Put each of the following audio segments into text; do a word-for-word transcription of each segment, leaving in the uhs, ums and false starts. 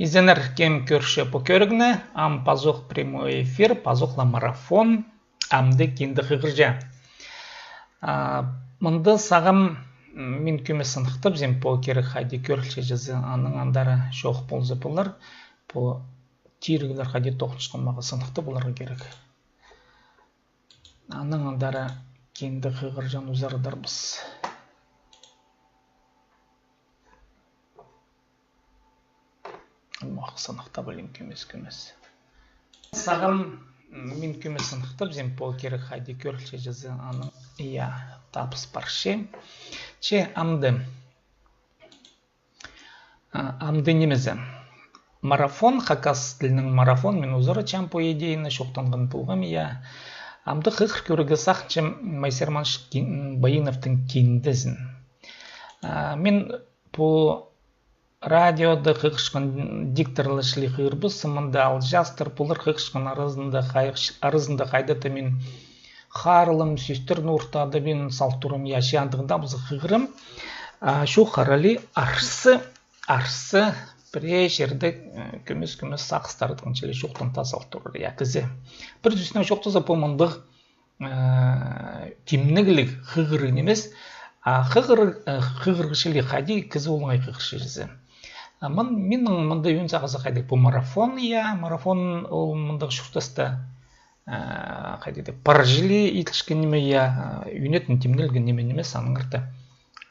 Изеннер, кем кӧрче пу кӧрігні, ам пазох прямой эфир, пазох ла марафон, амды кинді хығырҷа. А, мында сағам, м, мин кӧмес сыныхтапчам, пу кӧрік хайди кӧрілче чізе, аның андар чох полза полар, пу тиріглер хайди тоғынчатхан, мағаа сыныхтап поларға кирек. Аның андар кинді хығырҷаң узардарбыс. Мох сыныхтап алим кӧмес, кӧмес. Сағам, м, мин кӧмес сыныхтапчам, пу кӧрік хайди кӧрілче чізе, аның, я, табыс парча. Че амды. А, амды нимезі. Марафон, хакас тілінің марафон, мин узаратчам пу идеяны, чоохтанған полғам, я. Амды хығыр кӧрерге сағынчам Майсерманыч Кин-, Баиновтың киндезін. А, мин пу радиода хығырчатхан дикторлар чіли хығырбас, мында алҷаастар, пулар хығырчатхан аразында хай-, аразында хайда-да мин харылам, сӧстерін ортадабин, сал турам, я, че андағ даа полза хығырам. А, чоохтар али арса, арса, пірее чирде, э, кӧмес-кӧмес сағыстар тың чіли чоохтан таа сал турар, я, кізі. Пір сӧснең чоохтаза, пу мындағ э, тимнегліг хығырығ нимес, а хығырығ, э, хығырығ чіли хайди кізі олаңай хығырча чізе. А мын-, минің мында ӧӧн сағызы хайдағ, пу марафон, я, марафон ол мындағ чуртаста, э, хайди дее, пар чіли иділчеткен ниме, я, э, ӧӧнетін тимнелген ниме нимес, аннаңар даа,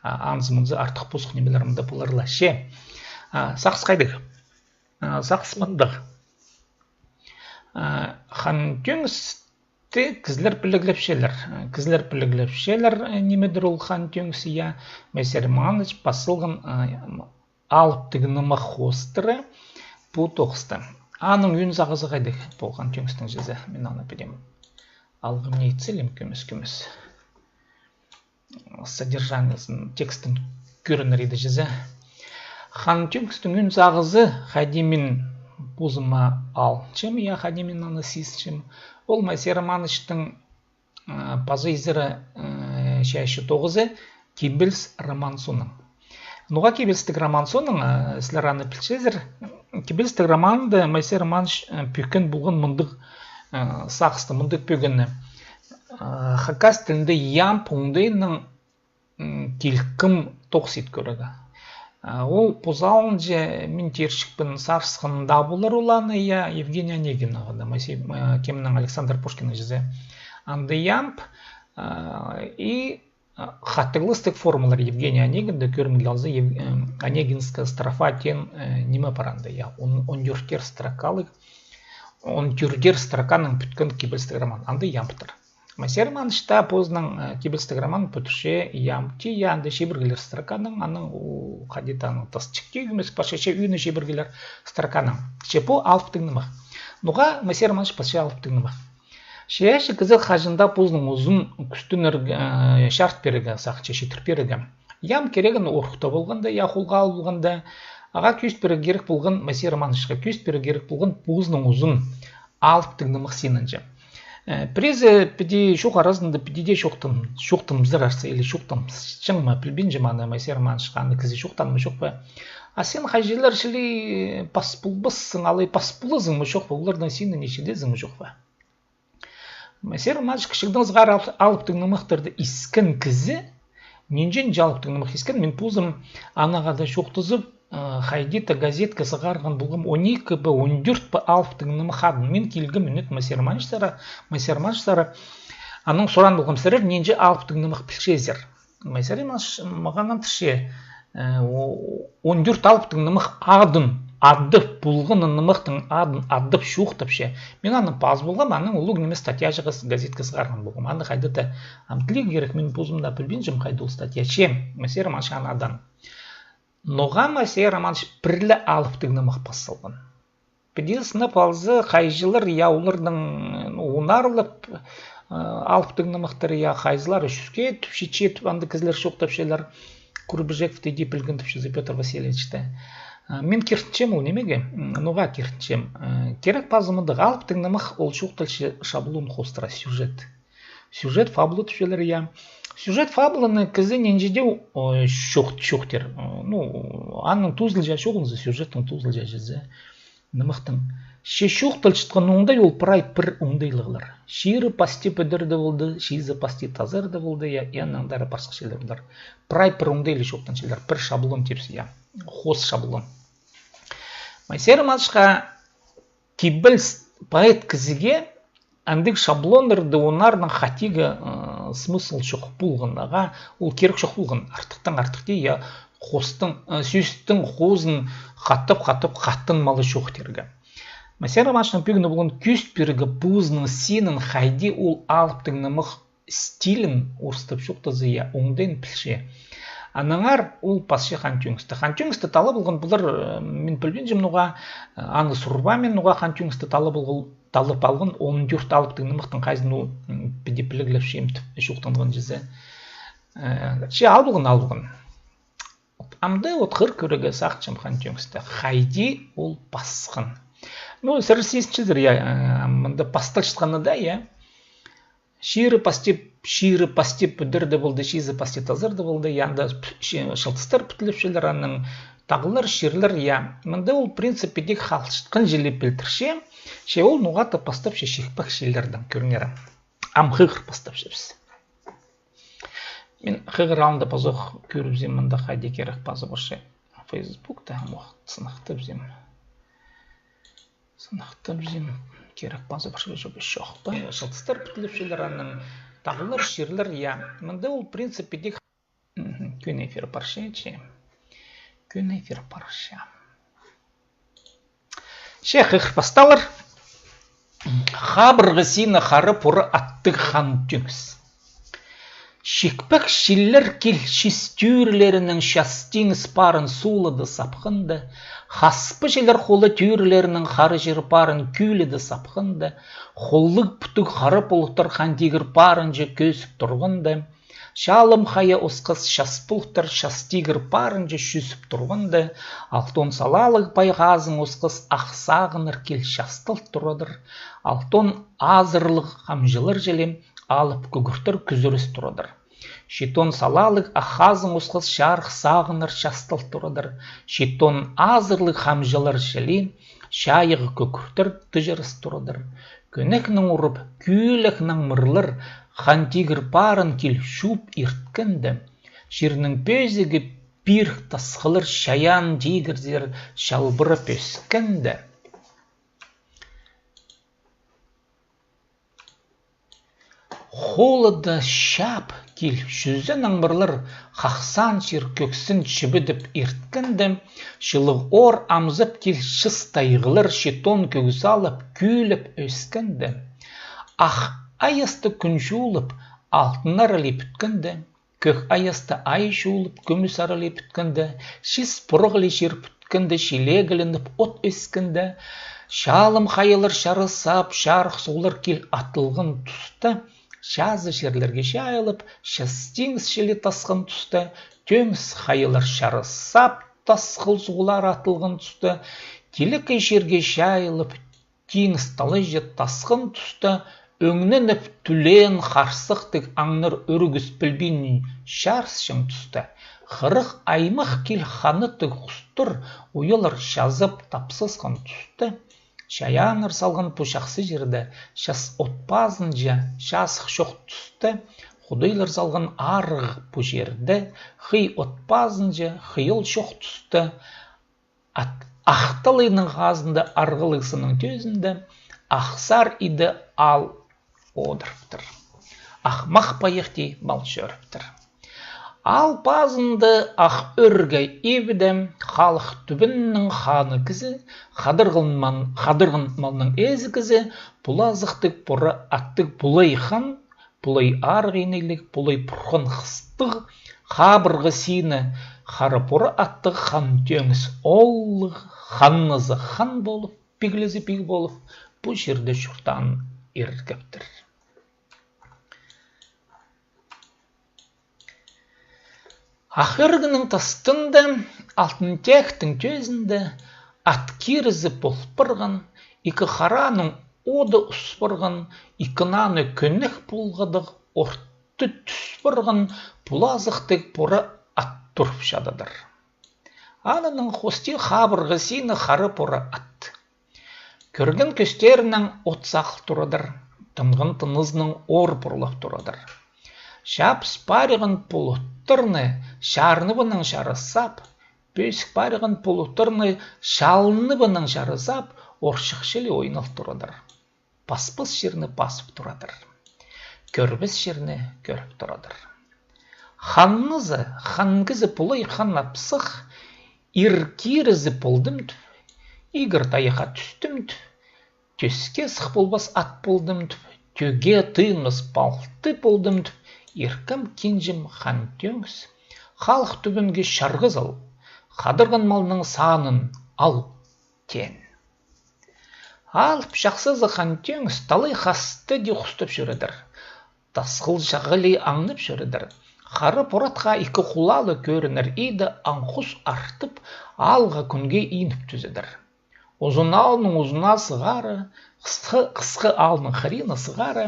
а, анзы-мынзы артых-пузых нимелер мында полар ла. Че, а, сағыс хайдағ. А, сағыс мындағ. А, Хан Тӧңіс Ті кізілер піліглепчелер. Кізілер піліглепчелер, э, нимедір ол Хан Тӧңіс, я, Майсерманыч пас салған, э, алыптығ нымах хоостыра пу тоғыста. Аның ӧӧн сағызы хайдағ, пу Хан Тӧңістің чізе, мин аны підем алғым не итчем, кӧмес-кӧмес. Содержаниезін, текстін кӧрінер иді чізе. Хан Тӧңістің ӧӧн сағызы, хайди мин позыма алчам, я, хайди мин аны сизінчем. Ол Майсерманыч Тӧңістің, а, паза изері, а, чайаачы тоғызы, кибеліс роман соонаң. Ноға кибелістіг роман соонаң, а, сірер аны пілчезер. Кибелістіг романда Майсерманыч, а, пӧккен полған мындағ, а, сағысты, мындағ пӧгінні. А, хакас тілінде ямб оңдайынаң, м, килкім тоғыс ит кӧрерге. А, ол позы алынҷа, мин тирчікпін, сарысхан даа полар ол аны, я, Евгений Онегиннең даа, Моисей, э, кемнең, Александр Пушкиннең чізе. Анда ямб, а, и, а, хатығластығ формалар Евгений Онегинде, кӧрімге алза, Ев-, э, онегинская строфа теен, э, ниме пар анда, я, он, он тӧртер строкалығ, он тӧртер строканаң пӱткен кибелістіг роман. Анда ямбтар. Майсерманыч таа позының, э, кибелістіг романын пӱдірче ямб тее, я, анда чибіргілер строканаң, анаң, у, хайди-да аның тас чиктіг нимес, пасча ӧӧні чибіргілер строканаң. Че пу алыптығ нымах. Ноға Майсерманыч пасча алыптығ нымах? Чайаачы кізі хаҷан даа позының узын кӱстенерге, э, чарыт пирерге сағынча, читір пирерге. Ямб кирегін орыхта полғанда, я, холға ал полғанда, ағаа кӧзіт пирерге кирек полған, Майсерманычха кӧзіт пирерге кирек полған позының узын алыптығ нымах синінҷе. Э, пірезі піди чоох аразында піди дее чоохтам-, чоохтамзар арса или чоохтамҷаң ма, пілбинчем аны, Майсерманычха аны кізі чоохтаан ма, чох па. А син хайҷылар чіли пас полбассың, алай пас полазың ма, чох па, олардаң син не читезің ме, чох па. Майсерманыч кічігдең сығара ал-, алыптығ нымахтарды искен кізі, нинҷе-нинҷе алыптығ нымах искен, мин позым аннаң хада чоохтазып, э, хайди-да газетке сығарған полғам он ікі бе, он тӧрт пе алыптығ нымах адын. Мин килгем ӱнет Майсерманычсар, Майсерманычсар, анаң сораан полғам: сірер нинҷе алыптығ нымах пілчезер? Майсерманыч мағаа андағ тіпче, э, о-, он тӧрт алыптығ нымах адын адап, полған нымахтың адын адап чоохтапча. Мин аны пазып алғам, анаң улуғ ниме статьяҷа газетке сығарған полғам. Аны хайда-да ам тілирге кирек, мин позым даа пілбинчем, хайда ол статья. Че Майсерманыч аны адаан. Ноға Майсерманыч пір ле алыптығ нымах пас салған? Піди сынап алза, хайҷылар, я, оларның, ну, он арлап, э, алыптығ нымахтар, я, хайзылары чӱске тіпче, читіп, андағ кізілер чоохтапчалар, Курбижеков тее пілген тіпче Пётр Васильевичті. Э, мин киртінчем ол нимеге, м, ноға киртінчем. Э, кирек пазы мындағ, алыптығ нымах ол чоохталча шаблон хоостыра, сюжет. Сюжет, фабула тіпчелер, я. Сюжет фабуланы кізі нинҷе дее чоохтир. Ну, аның тузылҷа чоғынза, сюжеттің тузылҷа чізе. Нымахтың. Че чоохталчатхан оңдай ол прай пір оңдайлығлар. Чирі пасти пӱдірде полды, чизі пасти тазарда полды, я, я, аннаң даа парсых чіли полар. Прай пір оңдайлығ чоохтанчалар, пір шаблон тіпче, я. Хоос шаблон. Майсер Романовичха кибеліс поэт кізіге андағ шаблоннарда оннарның хатиға смысл чох полған, ағаа ол кирек чох полған. Артыхтаң артых тее, я, хоостың, сӧстің хоозын хатап-хатап хаттанмалы чоохтирға. Майсер Романовичтың пӱӱн полған кӧзіт пирерге позының синін, хайди ол алыптығ нымах стилін, орыстап чоохтаза, я, оңдайын пілче. Аннаңар ол пасча Хан Тӧңісті. Хан Тӧңісті таллап алған полар, мин пілбинчем ноға, аны сурбаам мин, ноға Хан Тӧңісті таллап алған, таллап алған, он тӧрт алыптығ нымахтың хайзын ол піди піліглепче тіп чоохтанған чізе. Че алып алған, алып алған. Амды от хығыр кӧрерге сағынчам Хан Тӧңісті. Хайди ол пасхан. Ну, сірер сизінчезер, я, мында пасталчатханы даа, я. Чирі пасти, чирі пасти пӱдірде полды, чизі пасти тазарда полды, я, анда чылтыстар пӱтілепчелер, аннаң тағлар, чирлер, я. Мында ол, в принципе, тик халчатхан чіли пілдірче, че ол ноға-да пастапча чикпек чиллердең, кӧріңер. Ам хығыр пастапчабыс. Мин хығыр алнында пазох кӧрібізем, мында хайди кирек пазы парча. Фейсбукта, ам ох, сынахтабызем. Сынахтабызем, кирек пазы парча ба, чох па. Чылтыстар пӱтілепчелер, аннаң тағлар, чирлер, я. Мында ол, в принципе, тик кӧні эфир парча, че. Кӧні эфир парча. Че хығыр пасталар. Хабырғы сині хара пора аттығ Хан Тӧңіс. Чикпек чиллер кил чис тӧрілерінең час тиңіс парын суулада сапханда, хаспы чиллер хола тӧрілерінең хара чир парын кӧледе сапханда, холлығ пӱтіг хара полыхтар Хан Тигір парынҷа кӧзіп турғанда, Чалым хая осхас час полыхтар час тигір парынҷа чӱзіп турғанда, алтон салалығ пай хазың осхас ах сағыннар кил частал турадыр, алтон азырлығ хамҷылар чіли алып кӱгӱртер кӱзіріс турадыр. Читон салалығ ах хазың осхас чарых сағыннар частал турадыр, читон азырлығ хамҷылар чіли чайығ кӱгӱртер тыҷырыс турадыр. Кӧнекнең урып, кӱлек наңмырлар Хан Тигір парын кил чуп ирткенде, чирнің пӧзігі пирік тасхыллар Чайаан тигірзер чалбыра пӧскенде, холыда чаап кил чӱзе наңмырлар Хахсаан чир кӧксін чібідіп ирткенде, чылығ ор амзап кил чыс тайғылар читон кӧг салып, кӱлеп ӧскенде, ах айаста кӱн чулып, алтын аралай пӱткенде, кӧк айаста ай чулып, кӱмӱс аралай пӱткенде, чис пурағ ла чир пӱткенде, чилегіленіп от ӧскенде, чалым хайалар чарыс сап, чарых суғлар кил атылған туста, чазы чирлерге чайылып, час тиңіс чіли тасхан туста, тӧңіс хайалар чарыс сап, тасхыл суғлар атылған туста, тилекей чирге чайылып, тиңіс талайҷа тасхан туста, ӧңненіп тӱлеен харсыхтығ аңнар ӧрігіс пілбин чарысчаң туста, хырых аймах кил ханаттығ хустар уялар чазап тапсасхан туста, чайааннар салған пу чахсы чирде час от пазынҷа часых чох туста, худайлар салған арығ пу чирде хый от пазынҷа хыйал чох туста, Ах талайның хазында, арғалығ сынның тӧзінде, ах сар иді аал одырыптыр. Ах мах пайых тее мал чӧріптір. Аал пазында ах ӧрге ибде, халых тӱбіннің ханы кізі, хадарған малның ээзі кізі, пулазыхтығ пора аттығ пулай хан, пулай арығ инейліг, пулай пурхан хыстығ, хабырғы сині хара пора аттығ Хан Тӧңіс ооллығ, ханназы хан полып, пиглезі пиг полып, пу чирде чуртаан иргептір. Ах ӧргенің тастында, алтын теектің тӧзінде ат кирізі пол парған, ікі хараның оды ус парған, ікі наны кӧнек полғадығ орт тӱс парған пулазыхтығ пора ат турып чададыр. Аның хости хабырғазына хара пора ат. Кӧрген кӧстерінең от сағыл турадыр, тынған тынызынаң ор пурлап турадыр. Чабыс парған пулуттарны чарныбынаң чарасап, пӧзік парған пулуттарны чалныбынаң чарасап, орчахча ла ойнал турадыр. Паспас чирні пазып турадыр. Кӧрбес чирні кӧріп турадыр. Ханнызы, хан кізі Пулай Хан апсах, ир кирізі полдым тіп, игір тайахха тӱстім тіп, тӧске сых полбас ат полдым тіп, тӧге тыынмас палты полдым тіп, иркем кинҷем Хан Тӧңіс, халых тӱбінгі чарғызыл, хадырған малның санын ал теен. Алып чахсызы Хан Тӧңіс талай хасты даа хустап чӧредір. Тасхыл чағылии аңнап чӧредір. Хара пора атха ікі хулалы кӧрінер иді аң-хус артып, аалға кӱнге иніп тӱзедір. Узун аалның узуна сығара, хысхы, хысхы аалның хырина сығара,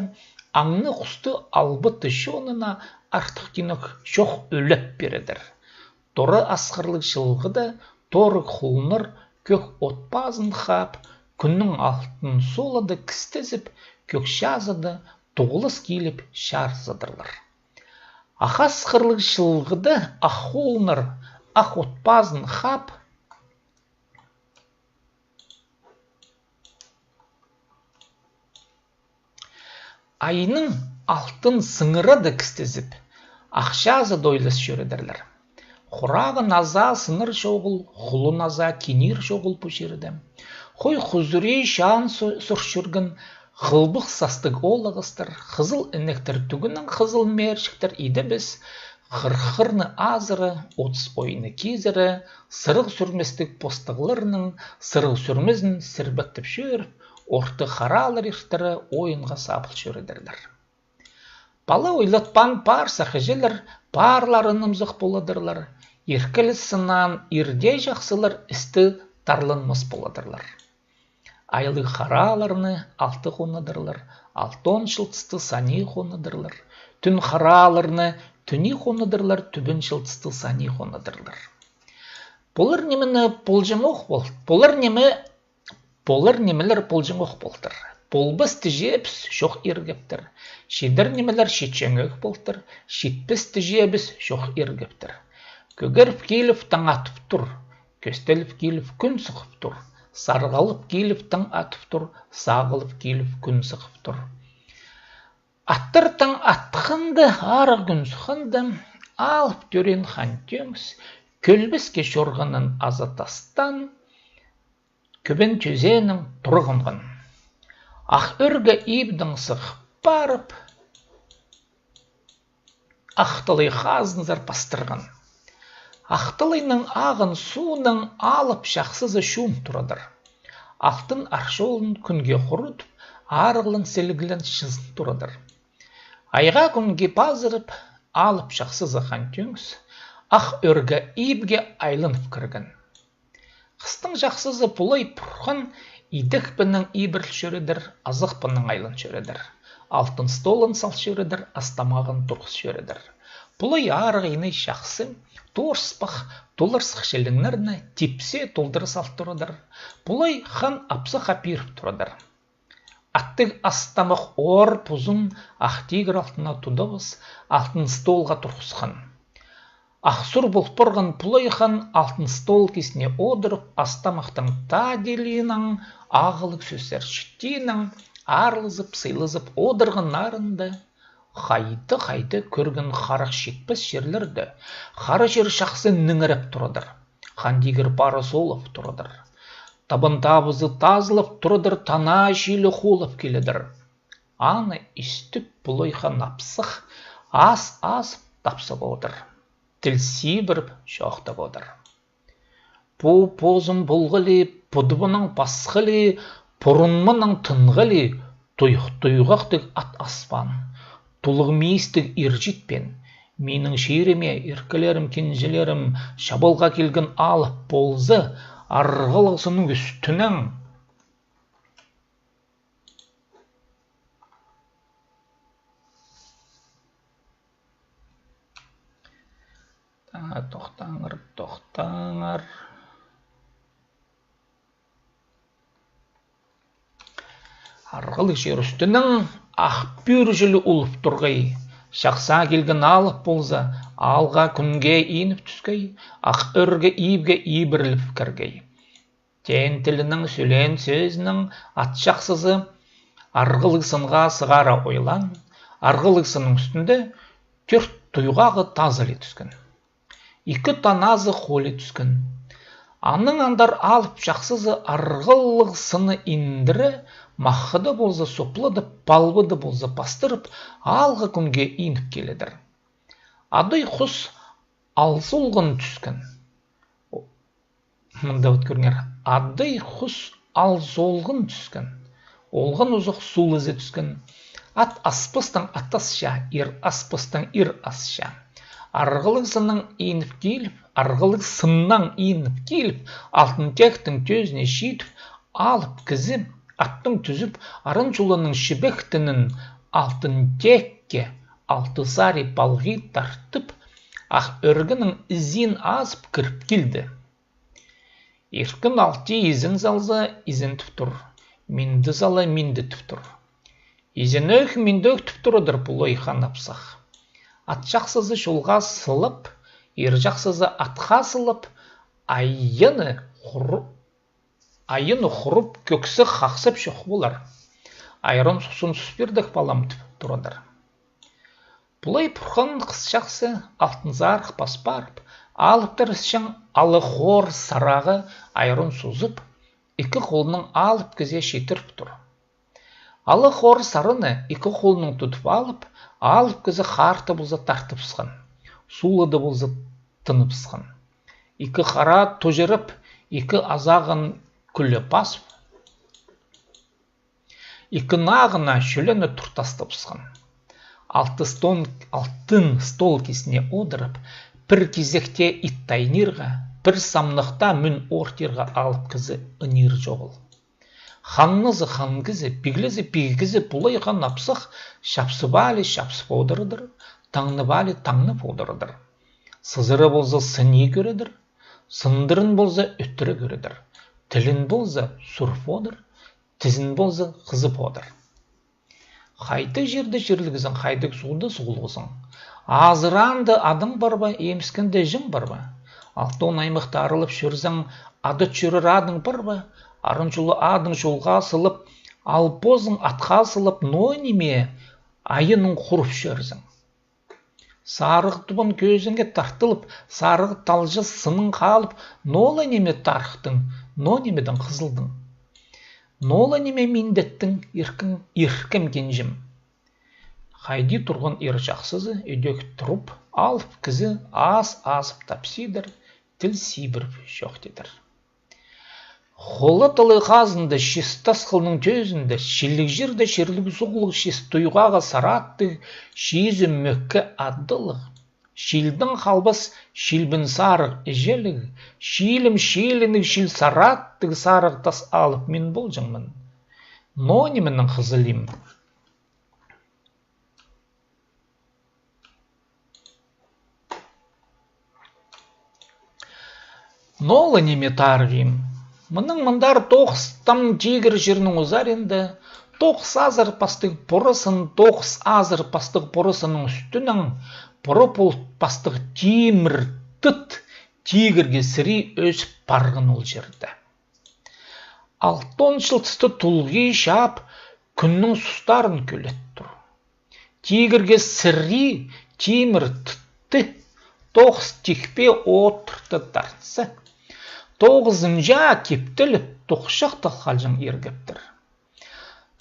аңны-хусты албыты чонына артых тинек чох ӱлеп пиредір. Торы асхырлығ чылғыда торығ хулыннар кӧк от пазын хаап, кӱннің алтын солада кістезіп, кӧк чазыда тоғылыс киліп чарзадырлар. Ах асхырлығ чылғыда ах хулыннар ах от пазын хаап, айның алтын сыңырада кістезіп, ах чазыда ойлас чӧредірлер. Хурағын азаа сынар чоғыл, хулун азаа кинир чоғыл пу чирде. Хой хузури чаан су-, сур чӧрген хылбых састығ оолағастар, хызыл інектер тӱгінең хызыл мээрҷіктер идебіс, хырхырны азыра, отыс ойны кизіре, сырығ сӱрместіг постағларның сырығ сӱрмезін сірбектеп чӧріп, орты харалар иртіре ойынға сабыл чӧредірлер. Пала ойлатпаан паар сах іҷелер паарлары нымзах поладырлар, иркеліс сынаан ирде чахсылар істі тарланмас поладырлар. Айлығ хараларны алты хонадырлар, алтон чылтысты сани хонадырлар. Тӱн хараларны тӱни хонадырлар, тӱбін чылтысты сани хонадырлар. Полар нимені полҷаң ох пол-, полар ниме, полар нимелер полҷаң ох полтыр. Полбас тіҷебіс чох иргептір. Чидер нимелер читчең ох полтыр. Читпес тіҷебіс чох иргептір. Кӧгеріп киліп таң атып тур. Кӧстеліп киліп кӱн сығып тур, сарғалып киліп таң атып тур, сағылып киліп кӱн сығып тур. Аттар таң атханда, арығ кӱн сыхханда, алып тӧреен Хан Тӧңіс кӧлбеске чорғанын аза тастаан, кӧбен тӧзенің тура хонған. Ах ӧрге ибдең сығып парып, Ах талай хазынзар пастырған. Ах талайның ағын суунаң алып чахсызы чуум турадыр. Алтын арчолын кӱнге хурудып, арығлаң сіліглең чызын турадыр. Айға кӱнге пазырып, алып чахсызы Хан Тӧңіс ах ӧрге ибге айланып кірген. Хыстың чахсызы Пулай Пурхан идек паннаң ибіріл чӧредір, азах паннаң айлан чӧредір. Алтын столын сал чӧредір, ас тамағын турғыс чӧредір. Пулай арығ ине чахсы, торыспах, толарсых чіліңнерні типсе толдыра сал турадыр. Пулай Хан апсахха пиріп турадыр. Аттығ ас тамах ор пузын ах тигір алтына тудабыс, алтын столға турғысхан. Ах сур пол парған Пулай Хан алтын стол кистіне одырып, ас тамахтың тадилиинаң, ағылығ сӧстер читиинең, аарлазып, сыйлазып одырғаннарында, хайда-хайда кӧрген харах читпес чирлерде хара чир чахсы ніңіреп турадыр. Хан тигір пары соолап турадыр. Табан табызы тазылап турадыр, танаа чилі хулап киледір. Аны истіп, Пулай Хан апсах ас азып тапсап одыр. Тіл сибіріп чоохтап одыр. Пу позым полғылии, пудыбынаң пасхылии, пурунмынаң тынғылии, туйых-туйғахтығ ат аспаан, тулығ миистіг ир читпеен. Минің чириме, иркелерім, кинҷелерім, чабалға килген алып полза, арғалығ сынның ӱстӱнең. А, тохтаңар, тохтаңар. Арғалығ чир ӱстӱнең ах пӱӱр чіли улуп турғай. Чахсы килген алып полза, аалға кӱнге иніп тӱскей, ах ӧрге ибге ибіріліп кіргей. Теен тілінең, сӧлеен сӧзінең ат чахсызы арғалығ сынға сығара ойлаан, арғалығ сынның ӱстӱнде тӧрт туйғағы тазылай тӱскен. Ікі таназы холай тӱскен. Аның андар алып чахсызы арғалығ сынны индіре, махха даа полза сопла даа, палба даа полза пастырып, аалға кӱнге иніп киледір. Адай хус алзолған тӱскен. Мында вот кӧріңер. Адай хус алзолған тӱскен. Олған узах сулыза тӱскен. Ат аспастаң ат асча, ир аспастаң ир асча. Арғалығ сыннаң иніп киліп, арғалығ сыннаң иніп киліп, Алтын Тектің тӧзіне читіп, алып кізі аттаң тӱзіп, Аран чуланың чібектенін Алтын Текке алты сари палғи тартып, ах ӧргенің ізін азып кіріп килді. Иркін алты изен салза, изен тіп тур. Минді сала, минді тіп тур. Изенӧк, миндӧк тіп турадыр пулай хан апсах. Ат чахсызы чолға сылап, ир чахсызы атха сылап, айыны хуру-, айыны хурып, кӧксі хахсап чох полар. Айран сусун сус пирдек палам тіп турадыр. Пулай Пурхан хыс чахсы Алтын Сарығ пас парып, алыптар ісчең Алы Хор Сарағы айран сузып, ікі холынаң алып кізее читіріп тур. Алы Хор Сарыны ікі холынаң тудып алып, алып кізі хаарты полза тартыбысхан, сулыда полза тыныбысхан. Ікі хара тужырып, ікі азағын кӱле пазып, ікі нағына чӱлені туртастыбысхан. Алты стон-, алтын стол кистіне одырып, пір кизекте ит тайнирға, пір самнахта мӱн ортирға алып кізі ынир чоғыл. Ханназы хан кізі, пиглезі пиг кізі пулай хан апсах чапсып али чапсып одырадыр, таңнап али таңнап одырадыр. Сызыра полза сыни кӧредір, сындырын полза ӧттіре кӧредір, тілін полза сурып одыр, тізін полза хызып одыр. Хайдағ чирде чирлігзің, хайдағ суғда суғылғызың? Азыраанда адаң пар ба, эміскенде чың пар ба? Алтон аймахта аралап чӧрзең, адат чӧрер адың пар ба? Аран чулы адың чолға сылап, ал позың атха сылап, ноо ниме айынаң хурып чӧрзің? Сарығ тубан кӧзіңе тартылып, сарығ талҷа сының халып, ноо ла ниме тарыхтың, ноо нимедең хызылдың? Ноо ла ниме миндеттің, иркем, иркем кенҷем? Хайди турған ир чахсызы ідӧк турып, алып кізі ас азып тапсидыр, тіл сибіріп чоохтидыр. Хола талай хазында, чис тас хылның тӧзінде, чиліг чирде чирліг суғлығ, чис туйғағы сараттығ, чиизі мӧкке аддылығ. Чилдең халбас чилбін сарығ іҷеліг, чилім чилінніг чил сараттығ сарығ тас алып мин полҷаңмын. Ноо нименең хызылим? Ноо ла ниме тарығим. Мының мындар тоғыс там тигір чирнің узарында, тоғыс азыр пастығ порасын, тоғыс азыр пастығ порасының ӱстӱнең пора пол пастығ тимір тыт тигірге сірей ӧсіп парған ол чирде. Алтон чылтысты тулғи чаап, кӱннің сустарын кӧлет тур. Тигірге сірей тимір тытты, тоғыс тикпе одыртты тартса, тоғызынҷа киптеліп, тохчах талхалҷаң иргептір.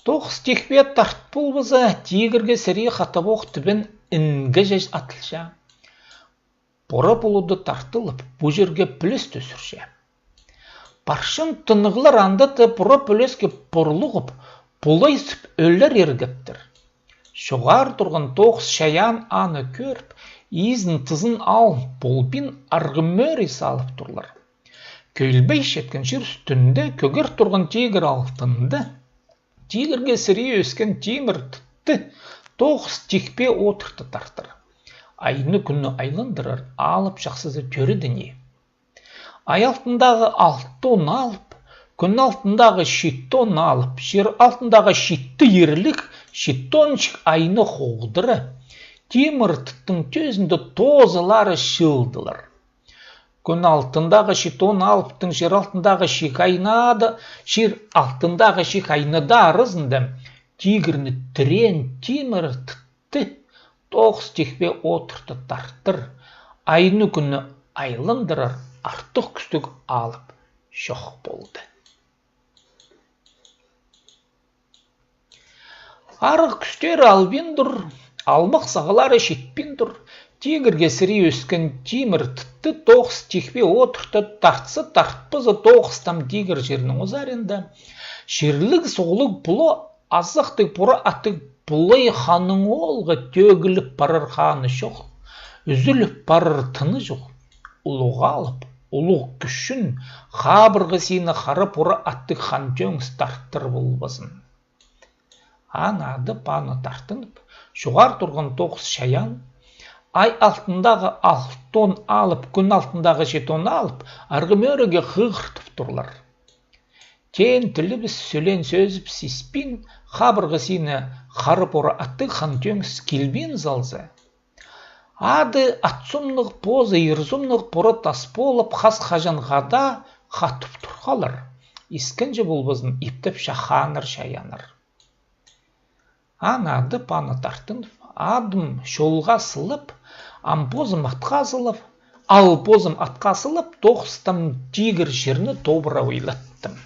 Тоғыс тикпе тарт полбаза, тигірге сірей хатабох тібен інге чач атылча. Пора пулуды тартылып, пу чирге піліс тӱзірче. Парчан тынығлар анда-да пора піліске парлығып, пулайзып ӧлер иргептір. Чоғар турған тоғыс чайаан аны кӧріп, изін-тызын алын полбин арғы мӧрей салып турлар. Кӧлбей четкен чир ӱстӱнде кӧгер турған тигір алтында. Тигірге сірей ӧскен тимір тытты, тоғыс тикпе одыртты тартыр. айны-кӱнні айландырар алып чахсызы тӧреде ни. Ай алтындағы алтон алып, кӱн алтындағы читон алып, чир алтындағы читі ирліг читонҷых айны хоғдыра, тимір тыттың тӧзінде тоозылары чыылдылар. Кӱн алтындағы читон алыптың чир алтындағы чиік айны да, чир алтындағы чиік айны да аразында тигірні тіреен тимір тыт Ті тоғыс тихпе одыртып тартыр, айны-кӱнні айландырар артых кӱстіг алып чох полды. Арығ кӱстері албин тур, алмах сағалары читпин тур, тигірге сірее ӧскен тимір тытты тоғыс тихпе одыртып тартса, тартпаза, тоғыстаң тигір чирнің узарында чирліг суғлығ пуло азахтығ пура аттығ пулай ханның оолғы тӧгіліп парар ханы чох, ӱзіліп парар тыны чох, улуғ алып, улуғ кӱчӱн, хабырғы сині хара пура аттығ Хан Тӧңіс тартыр полбазын. Аны адап, аны тартынып, чоғар турған тоғыс чайаан, ай алтындағы алтон алып, кӱн алтындағы читон алып, арғы мӧріге хығыртып турлар. Теен тілібіс, сӧлеен сӧзібіс испин, хабырғы сині хара пура аттығ Хан Тӧңіс килбин салза, ады ат сомнығ, позы ир сомнығ пура тас полып, хас-хаҷан хада хатып турғалар. Искенҷе полбазын иптеп чахааннар, чайааннар. Аны адап, аны тартынып, адым чолға сылап, ам позым атха сылап, ал позым атха сылап, тоғыстаң тигір чирні тобыра ойлаттым.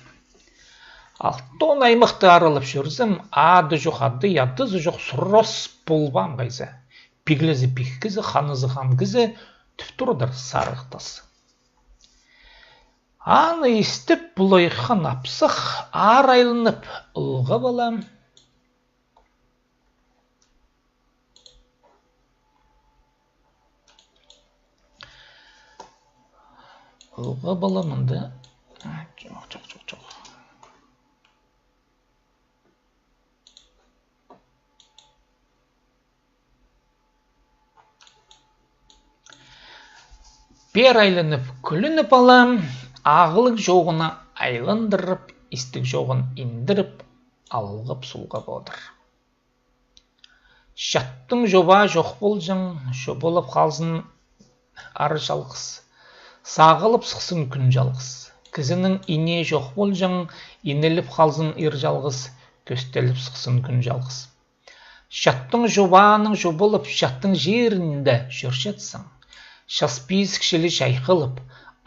Алтон аймахты аралап чӧрзем, ады чох ады, адызы чох сурас полбаам хайзы. Пиглезі пиг кізі, ханызы хан кізі тіп турадыр Сарығ Тас. Аны истіп, пулай хан апсах, аар айланып, ылғап алам. Ылғап алам мында. Чох, чох, чох, чох. Пеер айланып, кӱлініп алам, ағылығ чоғына айландырып, истіг чоғын индіріп, алғап-сулғап одыр. Чаттың чобаа чох полҷаң, чобалап халзын ар чалғыс. Сағылып сыхсын кӱн чалғыс. Кізінің ине чох полҷаң, инеліп халзын ир чалғыс, кӧстеліп сыхсын кӱн чалғыс. Чаттың чобааның чобалап, чаттың чирінде чӧрчетсең, час пизік чіли чайхылып,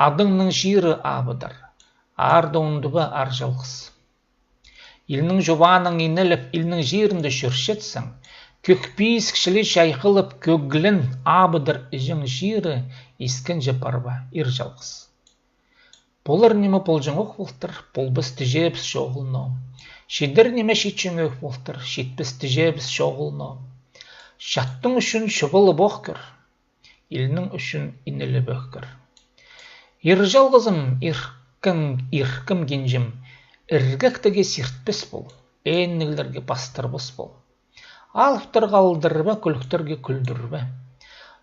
адыңның чирі абыдар. Арды ундуба ар чалғыс. Илнің чобааның инелеп, илнің чирінде чӧрчетсең, кӧк пизік чіли чайхылып, кӧглен абыдар іҷең чирі, искенҷе парба ир чалғыс. Полар ниме полҷаң ох полтыр, полбас тіҷебіс чоғыл но. Читер ниме читчең ох полтыр, читпес тіҷебіс чоғыл но. Чаттың ӱчӱн чобалып ох кӧр, илнің ӱчӱн инелеп ох кӧр. Ир чалғызым, иркем, иркем кинҷем, иргектеге сиртпес пол, ээнніглерге пастырбас пол. Алыптарға алдырба, кӱліктерге кӱлдірбе.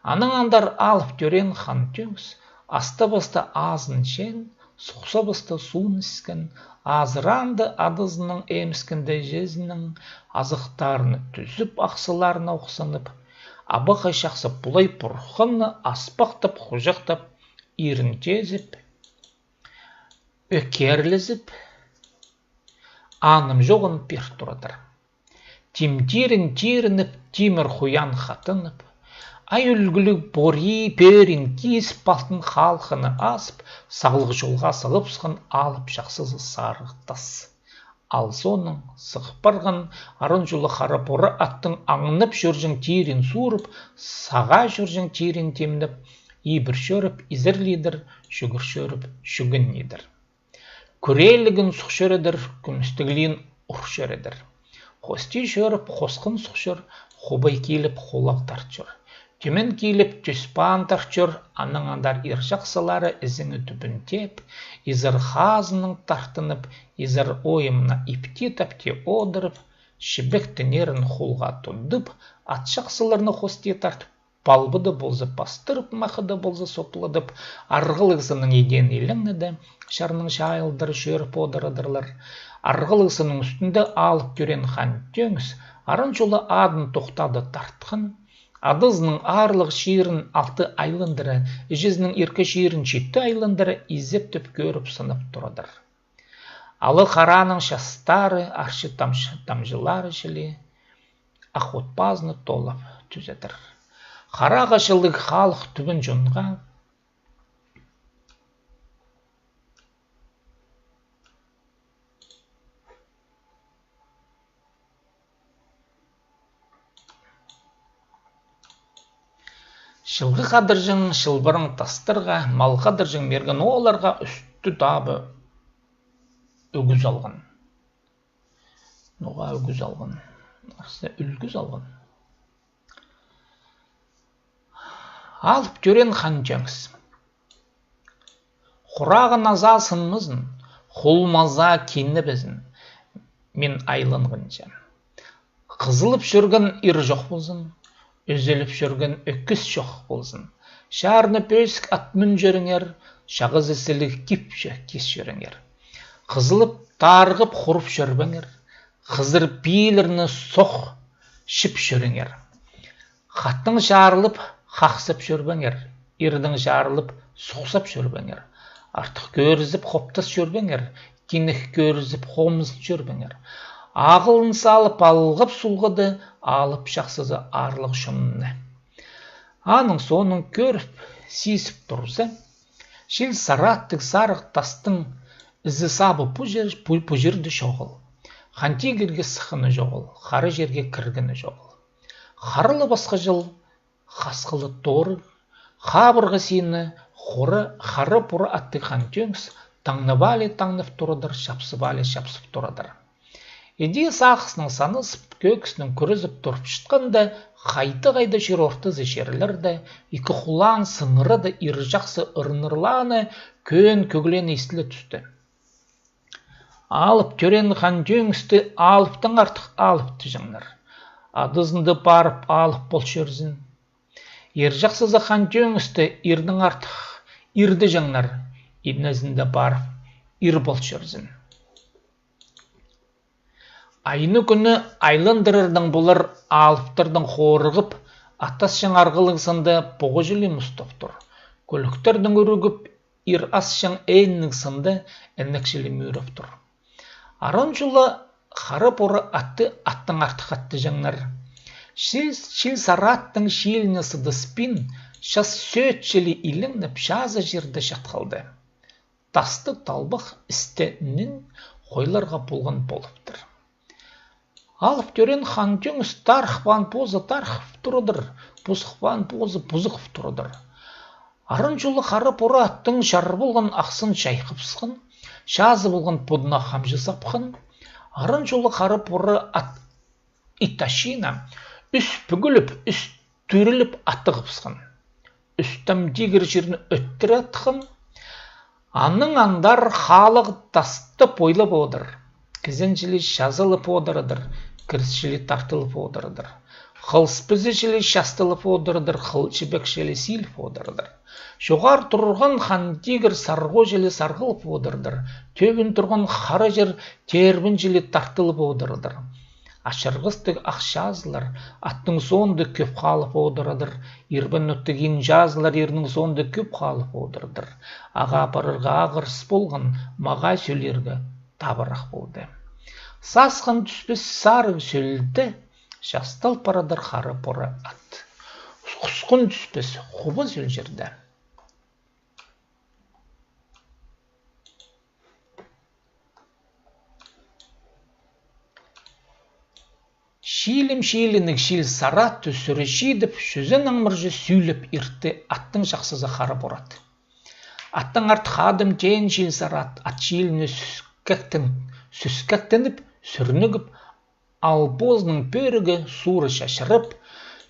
Анаң андар алып тӧреен Хан Тӧңіс аста-паста азын чен, сухса-паста суун іскен, азыраанда адазының эміскен тіҷезінің азахтарына тӱзіп, ахсыларына охсанып, абахай чахсы пулай пурханны аспахтап, хуҷахтап, ирін тезіп, ӧкерлезіп, аным чоғын пир турадыр. Тим тирін тирініп, тимір хуян хатынып, ай ӱлгӱліг пории пӧрин кизіп, палтын халхыны азып, саглығ чолға салып сыххан алып чахсызы Сарығ Тас. Ал соонаң сығып парған аран чулы хара пора аттың аңнап чӧрҷең тирін суурып, саға чӧрҷең тирін тимнеп, ибір чӧріп, изерлидір, чӱгӱр чӧріп, чӱгіннидір. Кӱреелігін сух чӧредір, кӱмістіглиин ур чӧредір. Хости чӧріп, хосхан сух чӧр, хубай киліп, хулағ тартчӧр. Тӧмен киліп, тӧс паан тартчӧр, анаң андар ир чахсылары ізеңі тӱбін тееп, изер хазынаң тартынып, изер ойымына ипти-тапти одырып, чібек тінерін хулға тудып, ат чахсыларны хости тартып, палбыда полза пастырып, махыда полза сопладып, арғалығ сынның идеен илеңнеде, чарның чайылдары чӧріп одырадырлар. Арғалығ сынның ӱстӱнде алып тӧреен Хан Тӧңіс аран чула адын тохтада тартхан, адазының аарлығ чирін алты айландыра, іҷезінің иркі чирін читі айландыра изептеп кӧріп сынап турадыр. Ала хараның частары арчы тамчы-, тамҷылары чіли ах от пазыны толап тӱзедір. Хараға чылығ халых тӱбін чонға чылғы хадырҷаң чылбырың тастарға, мал хадырҷаң мерген ооларға ӱстӱ табы ӱгӱс алған. Ноға ӱгӱс алған? Арса, ӱлгӱс алған. Алып тӧреен Хан Тӧңіс. Хурағын азаа сынмазын, хулмаза кинебезін, мин айланғанҷа. Хызылып чӧрген ир чох ползын, ӱзіліп чӧрген ӧкіс чох ползын. Чарны пӧзік ат мӱн чӧріңер, чағызы сіліг кип чӧ-, кис чӧріңер. Хызылып, тарығып, хурып чӧрбеңер, хызыр пиилерні сох чіп чӧріңер. Хаттың чарылып, хахсап чӧрбеңер, ирдің чарылып, сухсап чӧрбеңер. Артых кӧрізіп, хоптас чӧрбеңер, кинех кӧрізіп, хомзын чӧрбеңер. Ағылын салып, алғап сулғады, алып чахсызы аарлығ чонны. Аның соонаң кӧріп, сизіп турза, чил сараттығ сарығ тастың ізі сабы пу чир-, пу, пу чирде чоғыл. Хан тигірге сыхханы чоғыл, хара чирге кіргені чоғыл. Харылы пасха чыл хасхылы торығ, хабырғы сині хора, хара пора аттығ Хан Тӧңіс таңнап али таңнап турадыр, чапсып али чапсып турадыр. Іди сағыснаң санасып, кӧкіснең кӱрезіп турып чатханда, хайда-хайда чир ортазы чирлерде, ікі хулаан сыңырада ир чахсы ырнырлааны кӧӧн кӧглеен истіле тӱсті. Алып тӧреен Хан Тӧңісті алыптаң артых алып тіҷеңнер. Адазында парып алып пол чӧрзін. Ир чахсызы Хан Тӧңісті ирдең артых ир тіҷеңнер, инезінде парып ир пол чӧрзін. Айны кӱні айландырардаң полар алыптардаң хорығып, ат асчаң арғалығ сында поғы чіли мустап тур. Кӱлӱктердең ӱрігіп, ир асчаң ээнніг сында інек чіли мӱреп тур. Аран чула хара пора атты аттаң артых ат тіҷеңнер. Чил, чил сараттың чиліне сыдаспин, час сӧӧт чіли илеңнеп, чазы чирде чат халды. Тасты талбах істе нин хойларға полған полыптыр. Алып тӧреен Хан Тӧңіс тарых паан позы тарых турадыр, пузых паан позы пузых турадыр. Аран чула хара пора аттың чар полған ахсын чайхапсхан, чазы полған пудына хамҷы сапхан. Аран чула хара пора ат Итачина ӱс пӱгіліп, ӱс тӱріліп аттығыпсхан. Ӱстем тигір чирні ӧттіре атхан. Аның андар халығ тастап ойлап одыр. Кізен чіли чазылып одырадыр, кіріс чіли тартылып одырадыр. Хыл спізі чіли частылып одырадыр, хыл чібек чіли силіп одырадыр. Чоғар турған хан тигір сарғо чіли сарғылып одырадыр. Тӧбін турған хара чир тербін чіли тартылып одырадыр. Ачырғыстығ ах чазылар аттың соонда кӧп халып одырадыр, ирбен оттығ ин чазылар ирнің соонда кӧп халып одырадыр. Аға парарға ағырыс полған, мағаа сӧлирге табырах полды. Сасхан тӱспес сарығ сӧлде частал парадыр хара пора ат. Хусхан тӱспес хуба сӧл чирде. Чиилім чиилінніг чил сарат тӱсіре чидіп, чӱзен аңмырҷы сӱлеп иртті аттың чахсызы хара пора ат. Аттаң артых адым теен чил сарат ат чииліне сӱскектен-, сӱскектеніп, сӱрнігіп, ал позының пӧрігі сууры чачырып,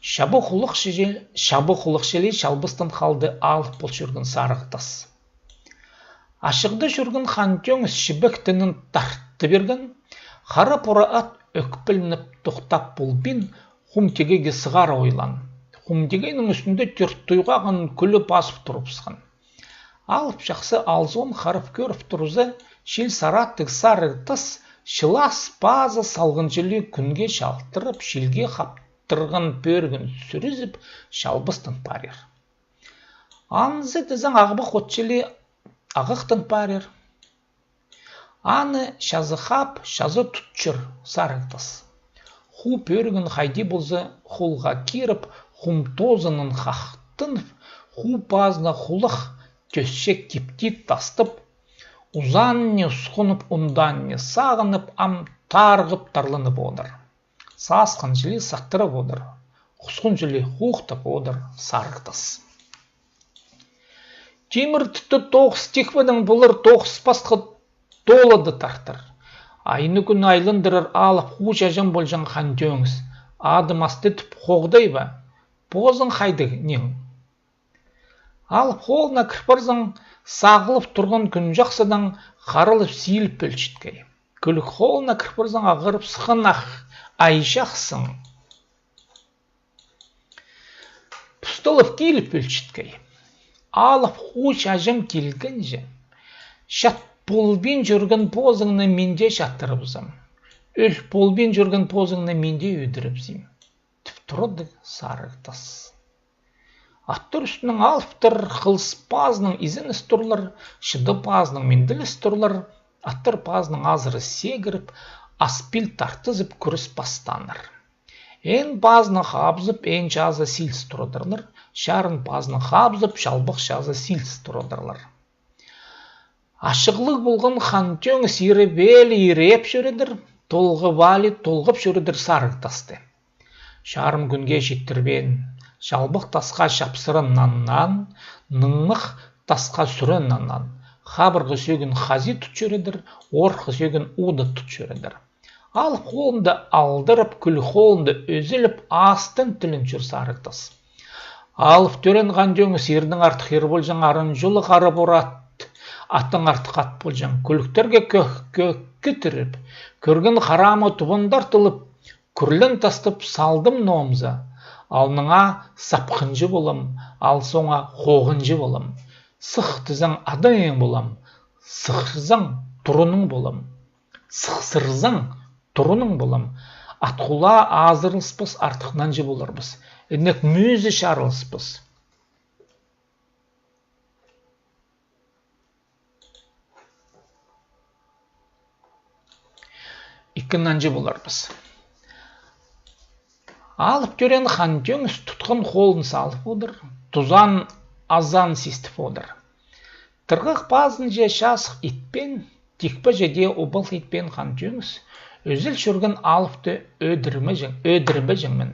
чабы хулах чіли, чабы хулах чіли чалбыстан халды алып пол чӧрген сарығ тас. Ачығда чӧрген хан тӧңіс чібек тінін тартты пирген, хара пора ат ӧкпілініп тохтап полбин, хум тигеге сығара ойлан. Хум тигейнің ӱстӱнде тӧрт туйғағын кӱлі пазып турыбысхан. Алып чахсы алзуун харап кӧріп турза, чил сараттығ Сарығ Тас чылас пазы салғанҷа ле кӱнге чалтырап, чилге хаптырған пӧрігін сӱрізіп, чалбыстан парир. Анзы тізең ағбах от чіли ағахтан парир. Аны чазы хап, чазы тутчыр Сарығ Тас. Ху пӧрігін хайди полза холға киріп, хум тоозынаң хахтанып, ху пазына хулах тӧсче киптит тастап, узаанны усхунып, ундаанны сағынып, ам тарығып тарланып одыр. Саасханҷа ле саттырып одыр, хусхунҷа ле хуухтап одыр Сарығ Тас. Тимір тітті тоғыс тихпедің полар, тоғыс пасха толады тартыр. Айны кӱнні айландырар алып ху чаҷам полҷаң Хан Тӧңіс. Адым асты тіп хоғдай ба? Позың хайдағ нең? Алып холына кір парзаң, сағылып турған кӱн чахсыдаң харылып сииліп пӧлчеткей. Кӱлік холына кір парзаң, ағырып сыххан ах ай чахсың пусталып киліп пӧлчеткей. Алып ху чаҷам килгенҷе, чат полбин чӧрген позыңны мин дее чаттырыбызам. Ӧл полбин чӧрген позыңны мин дее ӧдірібізем, тіп турады Сарығ Тас. Аттар ӱстӱнең алыптар хылыс пазынаң изеннес турлар, чыды пазынаң минділес турлар, аттар пазынаң азыра сегіріп, аспил тартызып кӱрес пастааннар. Ӧӧн пазынаң хабызып, ӧӧн чазы силіс турадырлар, чарын пазынаң хабызып, чалбах чазы силіс турадырлар. Ачығлығ полған Хан Тӧңіс иребелі иреп чӧредір, толғабалы толғап чӧредір Сарығ Тасты. Чарым кӱнге читтірбеен, чалбах тасха чапсыра наннаан, ныңмах тасха сӱре наннаан, хабырғы сӧӧгін хазии тут чӧредір, орхы сӧӧгін уда тут чӧредір. Алып холында алдырып, кӱлік холында ӧзіліп, астаң тілінчӧр Сарығ Тас. Алып тӧреен Хан Тӧңіс ирдең артых ир полҷаң, арын чулығ ара пора ат, аттаң артых ат полҷаң. Кӱліктерге кӧк, кӧк кідіріп, кӧрген харамы тубандар тылып, кӱрлен тастап салдым номза, алныңа сапхынҷы полам, ал соңа хоғынҷы полам. Сых тізең, адайың полам, сыхсырзаң, турының полам. Сыхсырзаң, турының полам. Ат хулаа азырылыспас, артых нанҷы поларбыс. Інек мӱӱзі чарылыспас. Ікі нанҷы поларбыс. Алып тӧреен Хан Тӧңіс тутхан холын салып одыр, тузан азан систіп одыр. Тырғах пазынҷа часых итпеен, тикпе чеде обал итпеен Хан Тӧңіс ӧзіл чӧрген алыпты ӧдірбеҷең, ӧдірбеҷеңмін,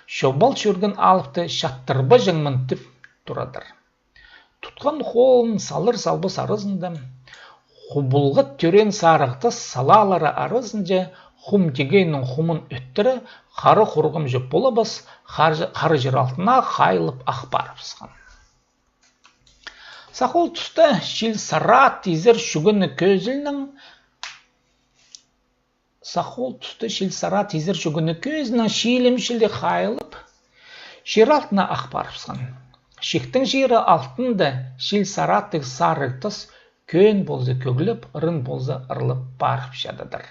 чобал чӧрген алыпты чаттырбаҷаңмын тіп турадыр. Тутхан холын салар-салбас аразында, хубулғат тӧреен Сарығ Тас салаалары аразынҷа хум тигейнің хумын ӧттіре, хара хурғымҷы полабас, хар-, хара чир алтына хайылып ах парыбысхан. Сах ол туста чил сарат изер чӱгӱні кӧзілнің, сах ол туста чил сарат изер чӱгӱні кӧзіннің чиилім чіли хайылып, чир алтына ах парыбысхан. Чиктің чирі алтында чил сараттығ Сарығ Тас кӧӧн полза кӧглеп, ырын полза ырлап парып чададыр.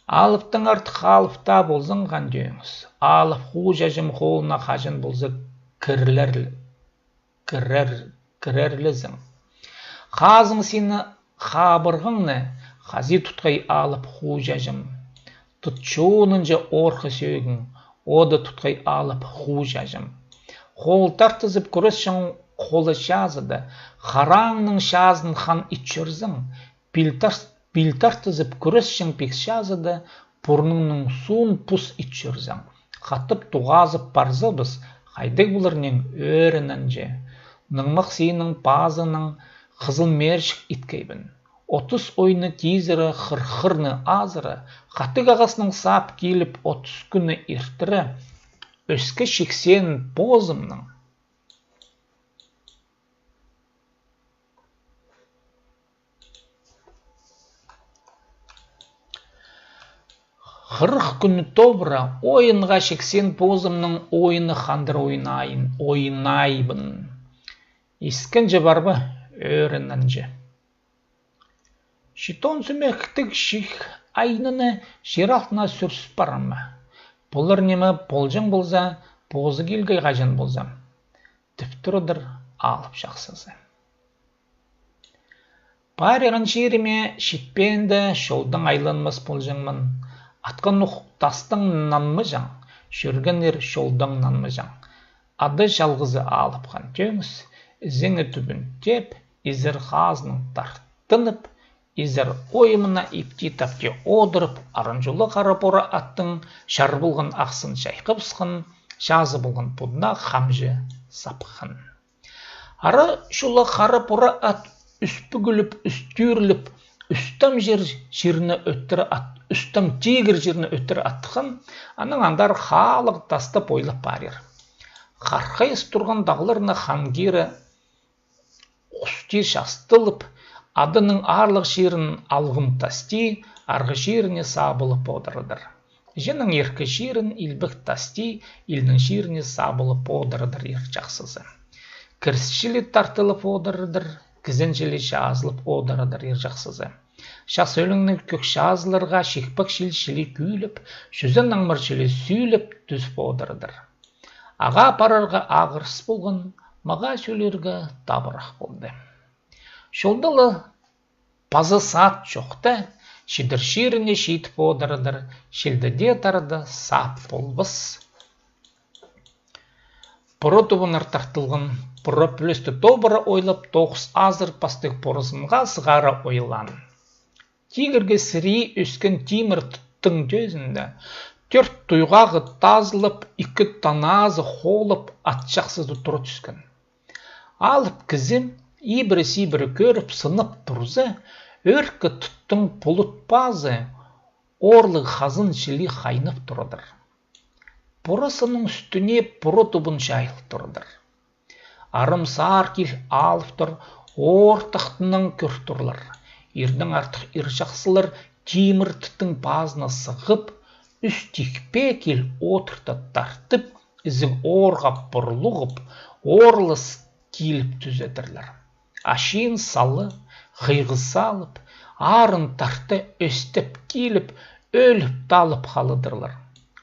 Алыптаң артых алыпта ползаң, Хан Тӧңіс, алып ху чаҷам холына хаҷан полза кірер, кірер, кірерлезің. Хазың сині, хабырғаңны хазии тутхай алып ху чаҷам. Тыт чонынҷа орхы сӧӧгің, ода тутхай алып ху чаҷам. Хол тартызып кӱресчең холы чазыда, хараңның чазын хан ит чӧрзең, пил тар-, пил тартызып кӱресчең пик чазыда, пурныңның суун пус ит чӧрзең. Хатап туғазып парзабыс, хайдағ полар нең ӧрінінҷе. Ныңмах синің пазыңнаң хызыл мерчік иткейбін. Отыс ойны кизіре, хырхырны азыра, хатығ ағаснаң сап киліп, отыс кӱнні иртіре, ӧске чиксеен позымның. Хырых кӱні тобыра ойынға чиксен позымның ойыны хандыр ойнайын, ойнайбын. Искенҷе парба, ӧрінінҷе. Читон сӱмектіг чих айныны чир алтына сӱріс парама. Полар ниме полҷаң полза, позы килгей хаҷан полза, тіп турадыр алып чахсызы. Париған чиріме читпеенде, чолдаң айланмас полҷаңмын. Атхан ух тастаң нанмаҷаң, чӧргеннер чолдаң нанмаҷаң. Ады чалғызы алып хан тӧңіс, ізеңі тӱбін теп, изер хазынаң тартынып, изер ойымына ипти-тапти одырып, арынҷулы хара пора аттың чар полған ахсын чайхабысхан, чазы полған пудына хамҷы сапхан. Ара чула хара пора ат ӱс пӱгіліп, ӱс тӱрліп, ӱстем чир чирні өттір ат, ӱстем тигір чирні өттір атхан, анаң андар халығ тастап ойлап парир. Хархайыс турған тағларны хан кире хусти частылып, адының аарлығ чирін алғым тасти, арғы чиріне сабылып одырадыр. Чиеннің иркі чирін илбек тасти, илнің чиріне сабылып одырадыр ир чахсызы. Кіріс чіли тартылып одырадыр, кізен чіли чазылып одырадыр ир чахсызы. Час ӧлеңнің кӧк чазыларға чикпек чил чіли кӱліп, чӱзен аңмар чіли сӱлеп тӱзіп одырадыр. Ағаа парарға ағырыс полған, мағаа сӱлерге табырах полды. Чолда ла паза сат чохта, чидір чиріне читіп одырадыр, чилдеде тарада сап полбас. Пора тубынар тартылған, пора пӱлесті тобыра ойлап, тоғыс азыр пастығ порызынға сығара ойлаан. Тигірге сірии ӧскен тимір туттың тӧзінде тӧрт туйғағы тазылап, ікі таназы холап, ат чахсызы тура тӱскен. Алып кізі ибіре-сибіре кӧріп, сынап турза, ӧркі туттың пулут пазы, орлығ хазын чіли хайнап турадыр. Пора сынның ӱстӱне пора тубын чайыл турадыр. Арым саар кил алыптар ортахтынаң кӧр турлар. Ирнең артых ир чахсылар тимір туттың пазына сығып, ӱс тикпе кил одырта тартып, ізіг орға пурлығып, орлас киліп тӱзедірлер. Ачиин сала, хыйғы салып, арын тарта ӧстеп киліп, ӧліп-талып халадырлар.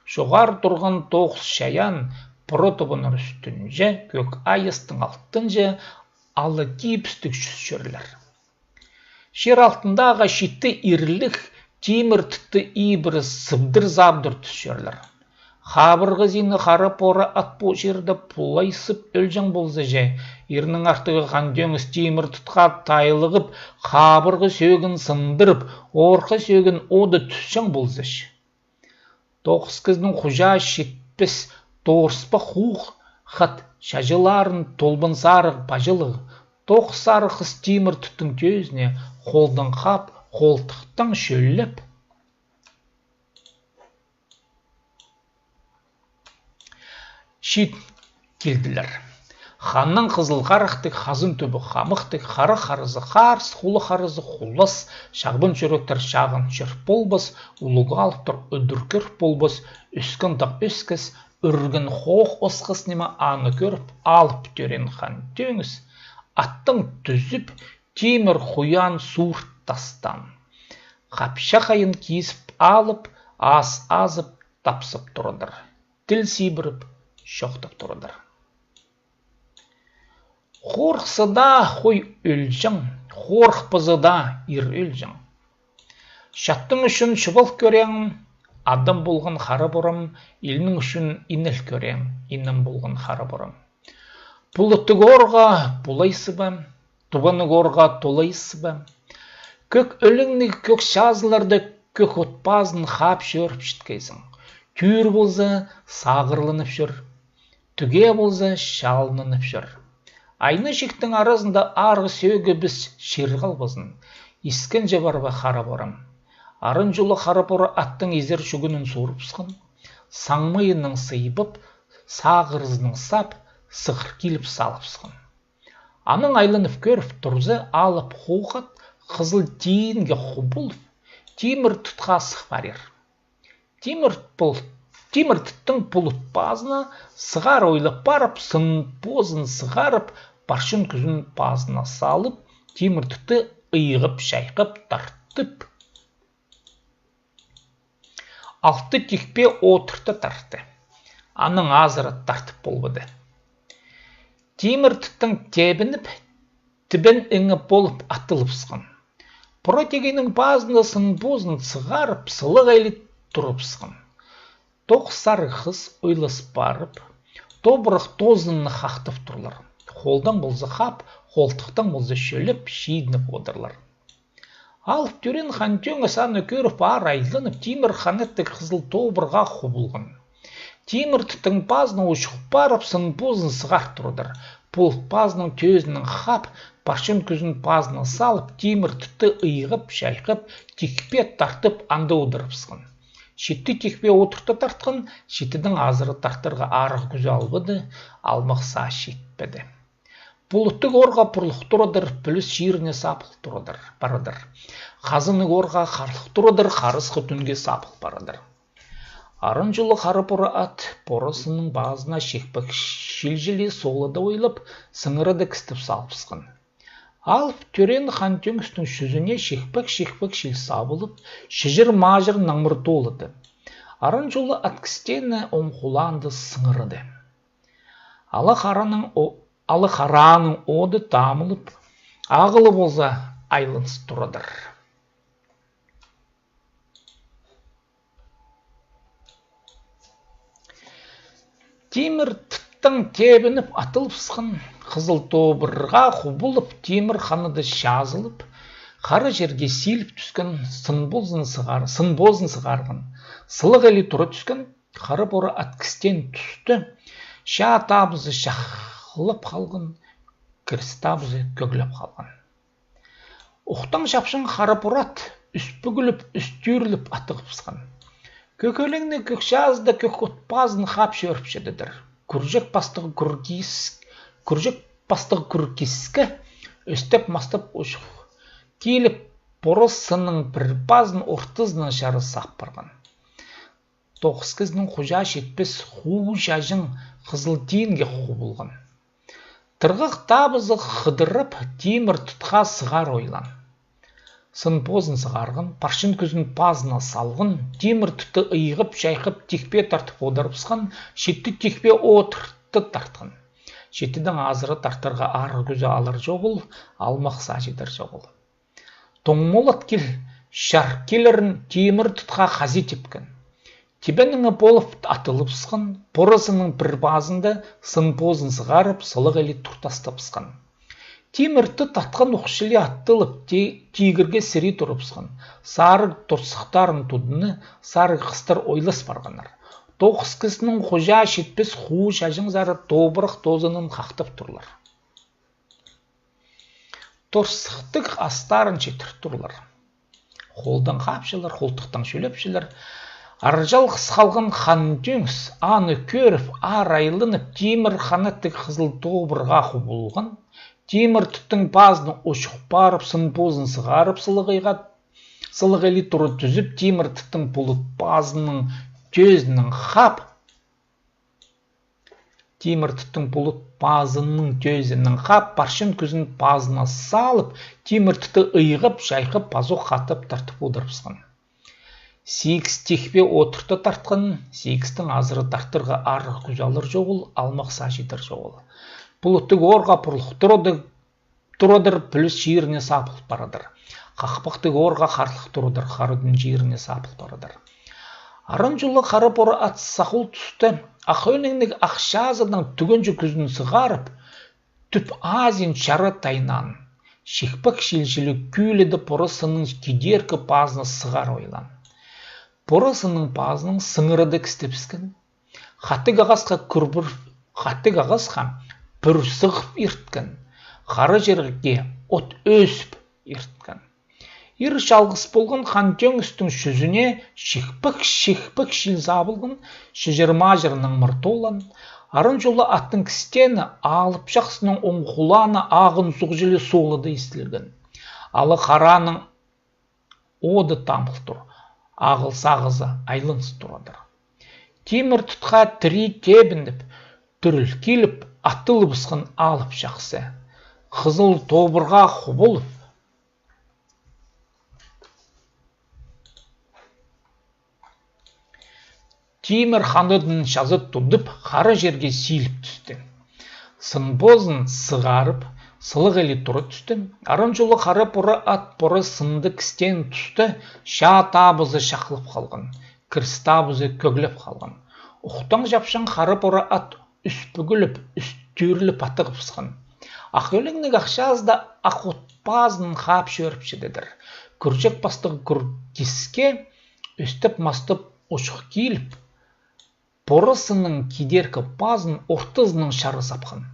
Чоғар турған тоғыс чайаан пора тубынар ӱстӱнҷе, кӧк айастың алтынҷа ала кибістіг чӱс чӧрлер. Чир алтындағы читі ирліг тимір тутты ибіре сыбдыр-забдыр тӱс чӧрлер. Хабырғызыны хара пора ат пу чирде пулайсып ӧлҷең полза че, ирнің артығы хан тӧңіс тимір тутха тайлығып, хабырғы сӧӧгін сындырып, орха сӧӧгін ода тӱсчең полза че. Тоғыс кізінің хуҷаа читпес торыспа хух хат чаҷыларын толбан сарығ паҷылығ, тоғыс сарығ хыс тимір туттың тӧзіне холдаң хап, холтыхтаң чӧллеп чит килділер. Ханның хызыл харахтығ, хазын тӱбі хамыхтығ, хара харызы харыс, хулы харызы хулас, чағбан чӱректер чағын чӧр полбас, улуғ алыптар удур кӧр полбас, ӧскен тағ ӧскес, ӱрген хоох осхас ниме аны кӧріп, алып тӧреен хан тӧңіс, аттаң тӱзіп, тимір хуян суур тастаан. Хапча хайын кизіп алып, ас азып, тапсап турадыр. Тіл сибіріп, чоохтап турадыр. Хорыхса даа хой ӧлҷең, хорыхпаза даа ир ӧлҷең. Чаттың ӱчӱн чубал кӧреең, адам полған хара порам, илнің ӱчӱн инел кӧреең, инем полған хара порам. Пулаттығ орға пулайсып ам, тубаннығ орға толайсып ам. Кӧк ӧлеңніг кӧк чазыларда кӧк от пазын хаап чӧріп читкейзің. Тӱӱр полза, сағырланып чӧр. Тӱге полза, чалнынып чӧр. Айна-чиктің аразында арғы сӧӧгібіс чир халбазын. Искенҷе парба хара порам. Арынҷулы хара пора аттың изер чӱгӱнін суурыбысхан, саңмайынаң сыйбап, сағырызынаң сап, сығыр киліп салыбысхан. Анаң айланып кӧріп турза, алып хуғат хызыл тиинге хубулып, тимір тутха сых парир. Тимір пол-, Тимір тіттің пулут пазына сығара ойлап парып, сын позын сығарып, парчын кӱзін пазына салып, Тимір тітті ыйғып, чайхап, тартып, алты тикпе одырта тартты. Аның азыра тартып полбады. Тимір тіттің тебініп, тібен іңі полып атылыбысхан. Пора тигейнің пазында сын позын сығарып, сылығайлы турыбысхан. Тоғыс сарығ хыс ойлас парып, тобырах тозынны хахтап турлар. Холдаң полза хап, холтыхтаң полза чӧлеп, чидініп одырлар. Алып тӧреен Хан Тӧңіс аны кӧріп, аар айланып, Тимір ханаттығ хызыл тобырға хубылған. Тимір тіттің пазына учух парып, сын позын сығар турдыр. Пулут пазының тӧзінең хап, парчын кӱзін пазына салып, Тимір тітті ыйғап, чайхап, тикпе тартып, анда одырыбысхан. Читі тикпе одырта тартхан, читідең азыра тартарға арығ кӱзі албады, алмах саа читпеді. Пулуттығ орға пурлух турадыр, пӱліс чиріне сабыл турадыр, парадыр. Хазыннығ орға харлых турадыр, харысхы тӱнге сабыл парадыр. Аран чулы хара пора ат порасының пазына чикпек чилҷілі солыда ойлап, сыңырада кістеп салыбысхан. Алып тӧреен Хан Тӧңістің чӱзіне чикпек-чикпек чил сабылып, чіҷір-маҷыр наңмыр толыды. Аран чулы ат кістені оң хулаанда сыңырады. Ала хараның о-, ала хараның оды тамылып, ағылы полза айланыс турадыр. Тимір тіттің тебініп атылыбысхан, хызыл тобырға хубылып, Тимір ханада чазылып, хара чирге силіп тӱскен, сын позын сығар-, сын позын сығарған, сылығайлы тура тӱскен, хара пора ат кістен тӱсті, чаа табызы чахлап халған, кіріс табызы кӧглеп халған. Ухтаң чапчаң хара пора ат ӱс пӱгіліп, ӱс тӱрліп атығыбысхан. Кӧк ӧлеңні кӧк чазыда кӧк от пазын хап чӧріп чедедір. Кӱрҷек пастығ кӱр кис-, кӱрҷек пастығ кӱр киске ӧстеп-мастап учух киліп, порасының пір пазын ортызынаң чарыс сап парған. Тоғыс кізінің хуҷа читпес хуу чаҷаң хызыл тиинге хубылған. Тырғах табызы хыдырып, Тимір тітха сығар ойлан. Сын позын сығарған, парчын кӱзін пазына салған, Тимір тітті ыйғап-чайхап, тикпе тартып одырыбысхан, читі тикпе одырта тартхан. Читідең азыра тартарға арығ кӱзі алар чоғыл, алмах саа читер чоғыл. Тоңмолат кил, чар килерін Тимір тітха хазии тіпкен. Тибеніңі полып атылыбысхан, порасының пір пазында сын позын сығарып, сылығайлы туртастабысхан. Тимір тіт атхан ох чіли аттылып, ти-, тигірге сірей турыбысхан. Сарығ торсыхтарын тудыны, сарығ хыстар ойлас парғаннар. Тоғыс кізінің хуҷа читпес хуу чаҷаңзары тобырах тозынын хахтап турлар. Торсыхтығ астарын читір турлар. Холдаң хапчалар, холтыхтаң чӧлепчелер. Арҷалғыс халған Хан Тӧңіс аны кӧріп, аар айланып, Тимір ханаттығ хызыл тобырға хубылған. Тимір тіттің пазына учух парып, сын позын сығарып, сылығайға, сылығайлы тура тӱзіп, Тимір тіттің пулут пазының тӧзінең хап, Тимір тіттің пулут пазының тӧзінең хап, парчын кӱзін пазына салып, Тимір тітті ыйғап-чайхап, пазох хатап тартып одырыбысхан. Сигіс тикпе одырта тартхан, сигістің азыра тартарға арығ кӱзі алар чоғыл, алмах саа читер чоғыл. Пулуттығ орға пурлух турадығ турадыр, пӱліс чиріне сабыл парадыр. Хахпахтығ орға харлых турадыр, хара тӱн чиріне сабыл парадыр. Аран чулы хара пора ат сахул тӱсті, ах ӧнеңніг ах чазыдаң тӱгенҷі кӱзін сығарып, тӱп азин чара тайнаан. Чикпек чилҷілі кӱледі порасының кидеркі пазына сығар ойлан. Порасының пазының сыңырады кістебіскен. Хатығ ағасха кӱр пӱр, хатығ ағасха пӱр сығып ирткен, хара чирге от ӧзіп ирткен. Ир чалғыс полған Хан Тӧңістің чӱзіне чикпек-чикпек чил сабылған, чіҷір-маҷыр наңмыр толан, аран чулы аттың кістені алып чахсының оң хулаана ағын суғҷылы солыда истілген. Ала хараның оды тамыл тур. ағыл-сағызы айланыс турадыр. Тимір тутха тірей тебініп, тӱріл киліп, атылыбысхан алып чахсы. Хызыл тобырға хубулып, тимір ханатын чаза тудып, хара черге сииліп тӱсті. Сын позын сығарып, сылығ іле тура тӱсті. Аран чулы хара пора ат пора сынды кістеен туста чаа табызы чахлап халған, кіріс табызы кӧглеп халған. Ухтаң чапчаң хара пора ат ӱс пӱгіліп, ӱс тӱріліп атығыбысхан. Ах ӧлеңніг ах чазыда ах от пазын хаап чӧріп чідедір. Кӱрҷек пастығ кӱр киске ӧстеп-мастап учух киліп, порасының кидеркі пазын ортызынаң чара сапхан.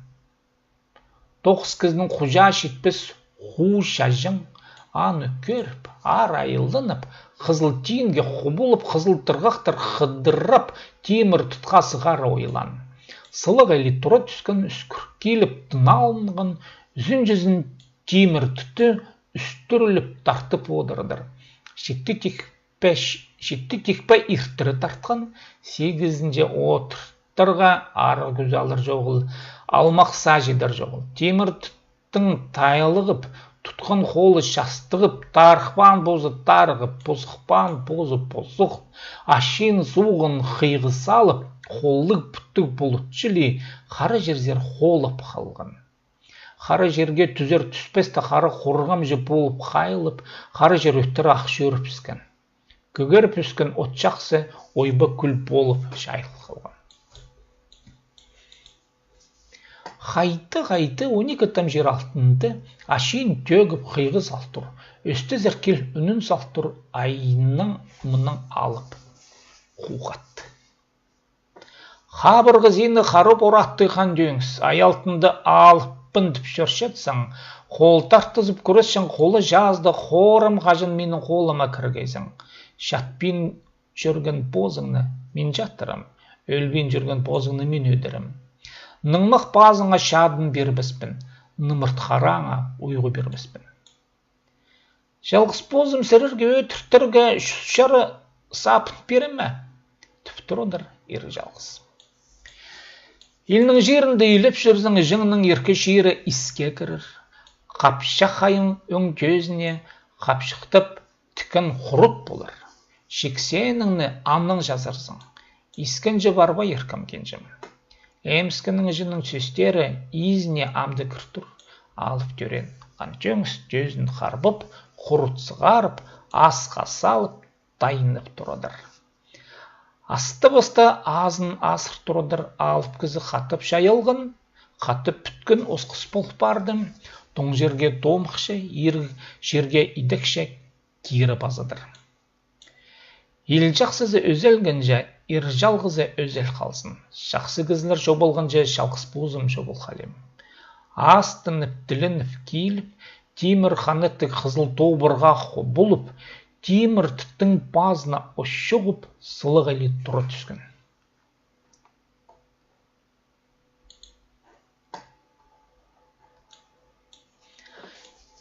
Тоғыс кізінің хуҷаа читпес ху чаҷаң аны кӧріп, аар айылланып, хызыл тиинге хубулып, хызыл тырғахтар хыдырап, тимір тутха сығара ойлаан. Сылығ іле тура тӱскен, ӱскӱр киліп, тын алынған, ӱзінҷізін тимір тутты ӱстӱріліп тартып одырадыр. Читі тик пе, читі тик пе иртіре тартхан, сигізінҷе одыртарға арығ кӱзі алар чоғыл, алмах саа чидер чоғыл. Тимір туттың тайылығып, тутхан холы частығып, тарыхпаан позы тарығып, позыхпаан позы позых, ачин суғын хыйғы салып, холлығ пӱттіг полут чіли хара черзер холап халған. Хара черге тӱзер тӱспесте хара хорғамҷы полып хайылып, хара чер ӧттіре ах чӧрібіскен. Кӧгеріп ӧскен от чахсы ойба кӱл полып чайыл халған. Хайты-хайты он ікі тамҷыр алтынды ачин тӧгіп хыйғы сал тур, ӧстезер кил ӱнін сал тур, айның мынаң алып хуғат. Хабырғы сині харып ораттығ хан тӧңіс, ай алтында алыппын тіп чӧрчетсең, хол тартызып кӱресчең, холы чазыда хорым хаҷан минің холыма кіргейзің. Чатпин чӧрген позыңны мин чаттырам, ӧлбин чӧрген позыңны мин ӧдірем. Нымах пазыңа чадын пирбеспін, нымырт хараңа уйғы пирбеспін. Чалғыс позым сірерге ӧдіртерге чӱс чары сапын пирем ме? Тіп турадыр ир чалғыс. Илнің чирінде илеп чӧрзең, іҷеңнің иркі чирі иске кірер. Хапчах хайың ӧң тӧзіне хапчыхтап тіккен хурут полар. Чиксеніңні амнаң чазарзың. Искенҷе парбай иркем кенҷем. Эміскенің іҷенің сӧстері изіне амды кір тур. Алып тӧреен хан тӧңіс тӧзін харбып, хурут сығарып, асха салып, тайынып турадыр. Асты-басты азын асыр турадыр, алып кізі хатап чайалған, хатап пӱткен осхыс полып парды. Тоң чирге томахча, ир чирге идекче кире пазадыр. Ил чахсызы ӧзелгенҷе, ир чалғызы ӧзел халзын. Чахсы кізілер чобалғанҷа, чалғыс позым чобал халим. Астынып, тіленіп киліп, тимір ханаттығ хызыл тобырға хубулып, тимір туттың пазына ос чоғып, сылығ іле тура тӱскен.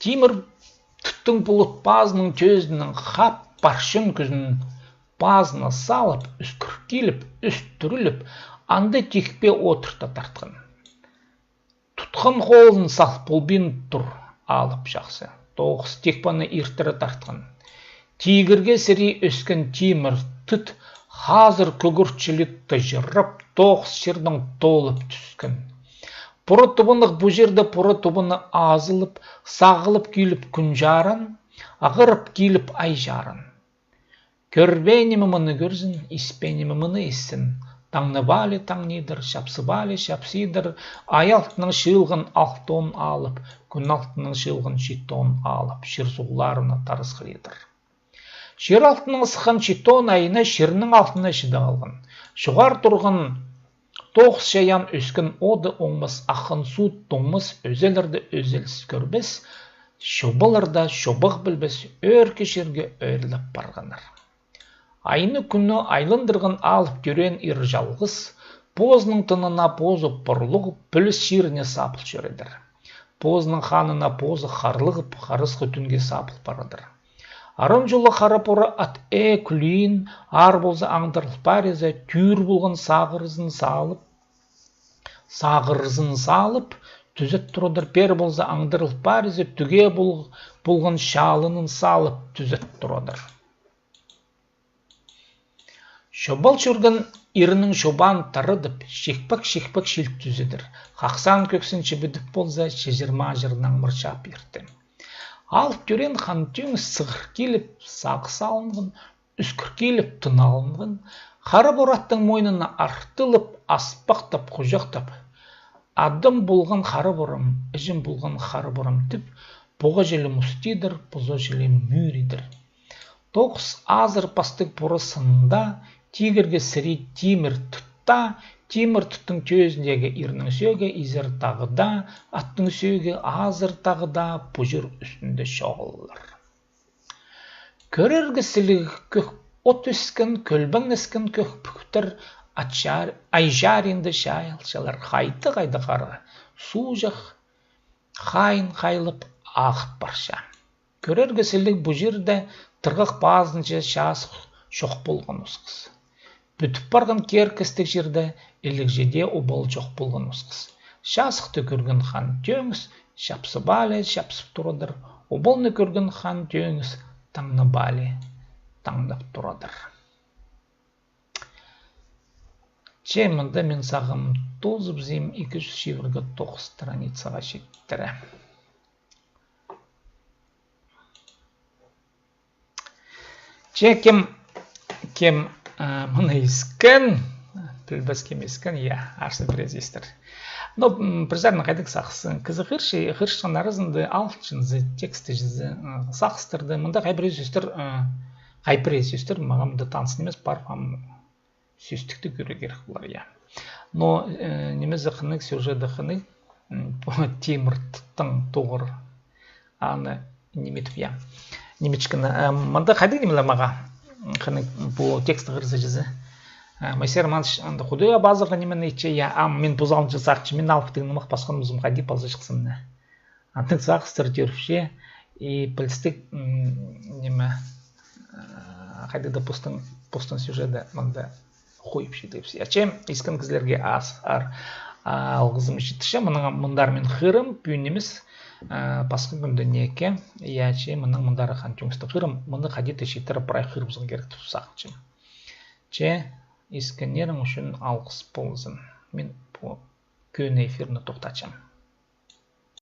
Тимір туттың полут пазының тӧзінең хап, парчан кӱзін пазына салып, ӱскӱр киліп, ӱс тӱріліп, анда тикпе одырта тартхан. Тутхан холын сал полбин тур алып чахсы. Тоғыс тикпені иртіре тартхан. Тигірге сірей ӧскен тимір тут хазыр кӧгір чіли тыҷырап, тоғыс чирдең толып тӱскен. Пура тубынах пу чирде пура тубыны азылып, сағылып киліп кӱн чаран, ағырып киліп ай чаран. Кӧрбеен ниме мыны кӧрзін, испеен ниме мыны иссін. Таңнап алар таңнидыр, чапсып алар чапсидыр, ай алтынаң чыылған алтон алып, кӱн алтынаң чыылған читон алып, чир суғларына тарысхалидыр. Чир алтынаң сыххан читон айына чирнің алтына чіде халған. Чоғар турған тоғыс чайаан ӧскен оды оңмас, аххан суут тоңмас, ӧзелерді ӧзеліс кӧрбес, чобалар даа чобах пілбес, ӧӧркі чирге ӧрлеп парғаннар. Айны кӱнні айландырған алып тӧреен ир чалғыс позының тынына позы парлығып, піліс чиріне сабыл чӧредір. Позының ханына позы харлығып, харасхы тӱнге сабыл парадыр. Аран чулы хара пора ат ээ кӱлиин, аар полза аңдарыл париза, тӱӱр полған сағырызын салып, сағырызын салып, тӱзет турадыр, пер полза аңдарыл париза, тӱге пол-, полған чалынын салып, тӱзет турадыр. Чобал чӧрген ирнің чобаан тарыдып, чикпек-чикпек чил тӱзедір. Хахсан кӧксін чібідіп полза, чіҷір-маҷыр наңмыр чап иртем. Алып тӧреен Хан Тӧңіс сығыр киліп, сағыс алынған, ӱскір киліп, тын алынған, хара пора аттың мойнына артылып, аспахтап, хуҷахтап, адым полған хара порам, іҷем полған хара порам тіп, поға чіли мустидыр, поза чіли мӱридір. Тоғыс азыр пастығ пора сынында тигірге сірей тимір тутта, тимір туттың тӧзіндегі ирнің сӧӧгі изер тағда, аттың сӧӧгі азыр тағда пуҷыр ӱстӱнде чоғыллар. Кӧрерге сіліг кӧк от ӧскен, кӧлбеңнескен кӧк пӱктер ай чаринда чайылчалар, хайда-хайда хара суғҷах хайын хайлап ағып парча. Кӧрерге сіліг пу чирде тырғах пазынҷа часых чох полған осхас. Пӱдіп парған киркестіг чирде іліг чиде обал чох полған осхас. Часыхты кӧрген Хан Тӧңіс чапсып али чапсып турадыр, обалны кӧрген Хан Тӧңіс таңнап али таңнап турадыр. Че мында мин сағам тоозыбызим, ікі чӱс чибіргі тоғыс страницаға читіре. Че кем, кем, а, мыны искен, пілбес кем искен, я, арса пірес истер. Но, м, пір саринаң хайдағ сағыс. Кізі хығырча, хығырчатхан аразында алчынзы, тексті чізе, м, сағыстарды. Мында хай пірес сӧстер, м, хай пірес сӧстер, мағаа мында таныс нимес, пар, ам, сӧстікті кӧрерге кирек полар, я. Но, э, нимезі хынығ, сюжеті хынығ, м, пу тимір туттың тоғыр. Аны ниме тіп, я. Нимечкені, э, мында хайдағ нимелер мағаа хынығ, пу тексті хығырза чізе. Э, Моисей Романович анда худайға пазарға нимені итче, я, ам мин позы алынҷа сағынчам, мин алыптығ нымах пасхан ползам, хайди паза чыхсам на. Андағ сағыстар тӧріпче, и пілістіг, м, ниме, э, хайдағ-да постың, постың сюжеті мында хойыпча тіпче. Че искен кізілерге ас, ар, а, алғызым читірчем, мынаң мындар мин хығырам, пӱӱн нимес, э, пасха кӱнде неке, я, че мынаң мындар Хан Тӧңістің хығырам, мыны хайди-да читіре прай хығырыбызарға кирек тіп сағынчам. Че искеннерің ӱчӱн алғыс ползын. Мин пу кӧні эфирні тохтатчам.